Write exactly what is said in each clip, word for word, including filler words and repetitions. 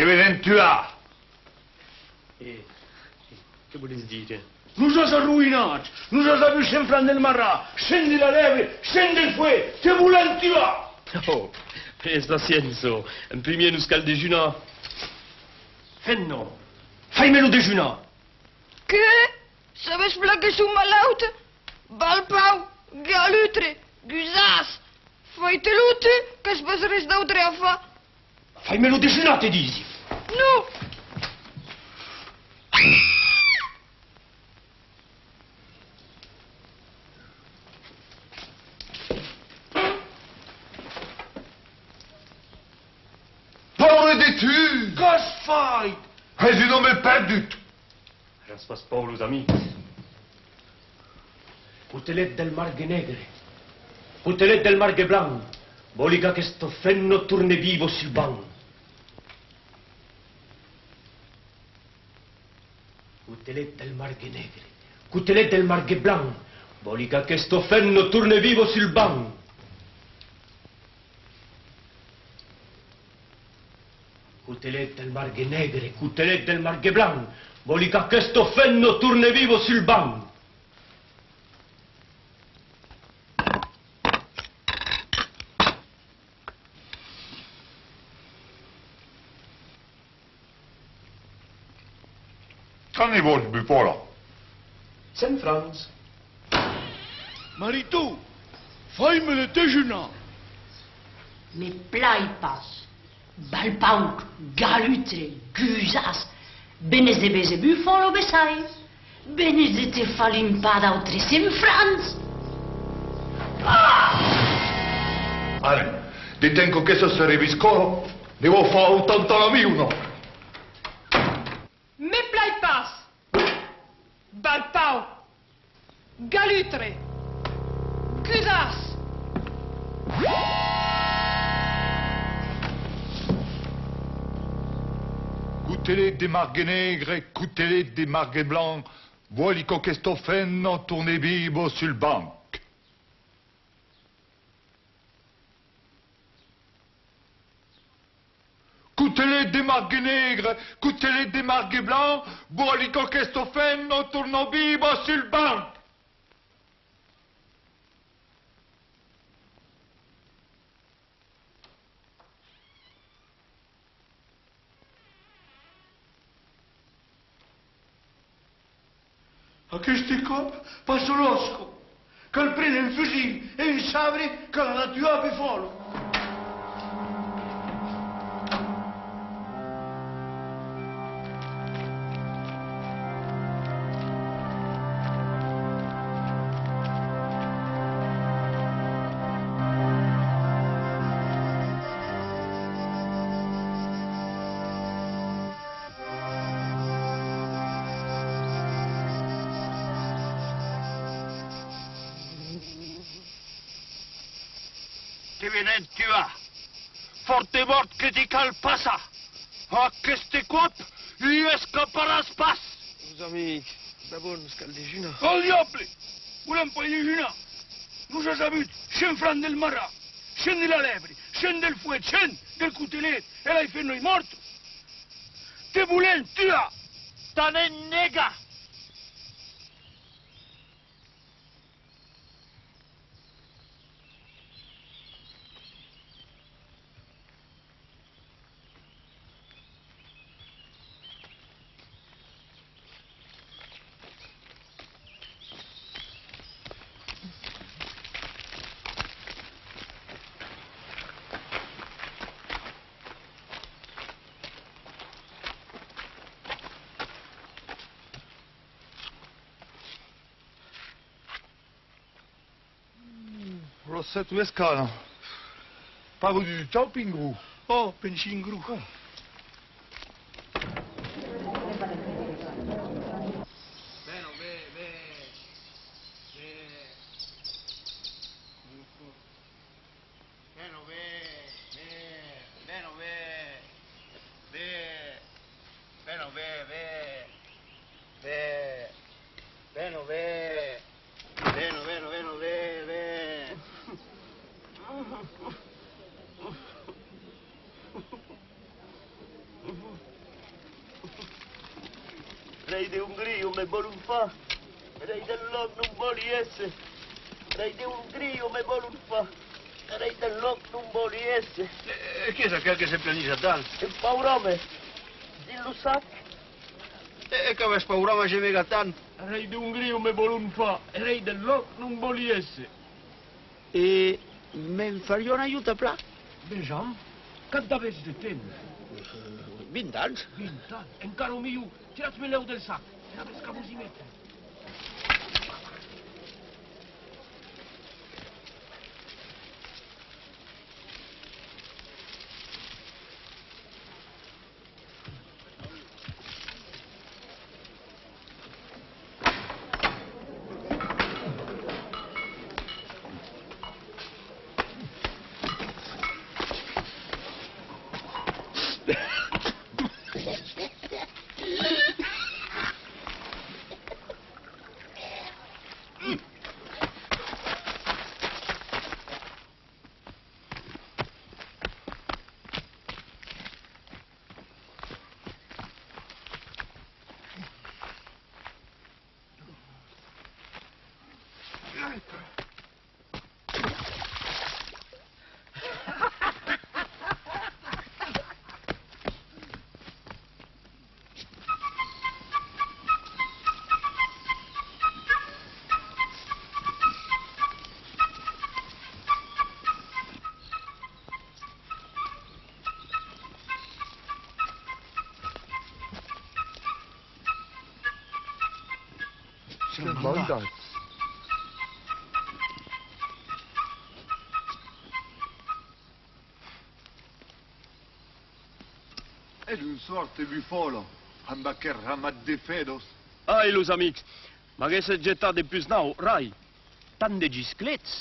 Te venen tuar! E, e, que volètz dire? Nos as arroïnats! Nos as avut cent francs del marran, cent de la lèbre, cent del fuet! Te volèm tuar! Oh, prenètz paciéncia, en primièr nos cal dejunar. Femna, fai-me lo dejunar! Qué? Sabes plan que soi malaut? Balpau, galutre, gusàs! Fai-te-lo tu, qu'as pas res d'autre a far. Fai-me lo dejunar, te disi! Non! Paure de tu! Qu'as fait? Es un òme perdut! Aviatz pas paur, los amics. Cotelet del margue negre, cotelet del margue blanc, vòli qu'aquesta femna torne viva sul banc. Cotelet del margue negre, cotelet del margue blanc, vòli qu'aquesta femna torne viva sul banc. Cotelet del margue negre, cotelet del margue blanc, vòli qu'aquesta femna torne viva sul banc. Quant ne vòls, Bufòla? Cent francs. Mariton, fai-me le dejunar. Me plai pas. Balpauc, galutre, gusàs, venètz de véser Bufòla o bessai? Venètz de te far limpar d'autres cent francs! Ah! Ara, de temps qu'aquesta se reviscòla, ne vau far autant a la miuna! Me plai pas! Balpau! Galutre! Gusàs! Cotelet de margue negre, cotelet de margue blanc, vòli qu'aquesta femna torne viva sul banc. Cotelet de margue negre, cotelet de margue blanc, vòli qu'aquesta femna torne viva sul banc. Aqueste còp, passa l'òsca. Cal prene un fusilh e un sabre, cal anar tuar Bufòla. Te venen tuar! Fòrt e mòrt que te cal passar! Aqueste còp, i escaparàs pas! Los amics, d'abòrd nos cal dejunar. Al diable! Volèm pas dejunar! Nos as avut cent francs del marran, cent de la lèbre, cent del fuet, cent del cotelet, e la femna es mòrta! Te volèm tuar! T'anèm negar! Lo sèt mescana. Pago du chau pingru. Oh, pingru. Beno, ve, ve, beno, ve, ve, beno, ve, ve, ve, beno, ve, beno, beno, beno, ve, ve. Rei de Hongria, me vòlon far. Rei del lòc, non vòli èsser. Rei de Hongria, me vòlon far. Rei del lòc, non vòli èsser. E qui es aquel que se planís atal? Un paure òme, dins lo sac. E, e qu'avètz, paure òme, gemega tant? Rei de Hongria, me vòlon far. Rei del lòc, non vòli èsser. E me'n fariá un ajuda plan? Vejam, quant avètz de temps? Vint ans. Vint ans, encara o milhor. Tiratz-me lèu del sac, e avètz qu'a vos i metre. Siam mandats. E d'on sòrt Bufòla amb aquel ramat de fedas? Ai, los amics, m'aguèssetz getat de pus naut, rai. Tant de gisclets,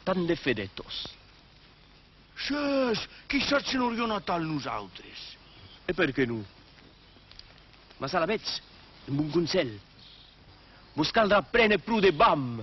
tant de fedetas. Sus, qui sap se n'auriam atal nosautres? E perqué non? Mas alavetz, un bon conselh. Vos caldrà prene pro de vam.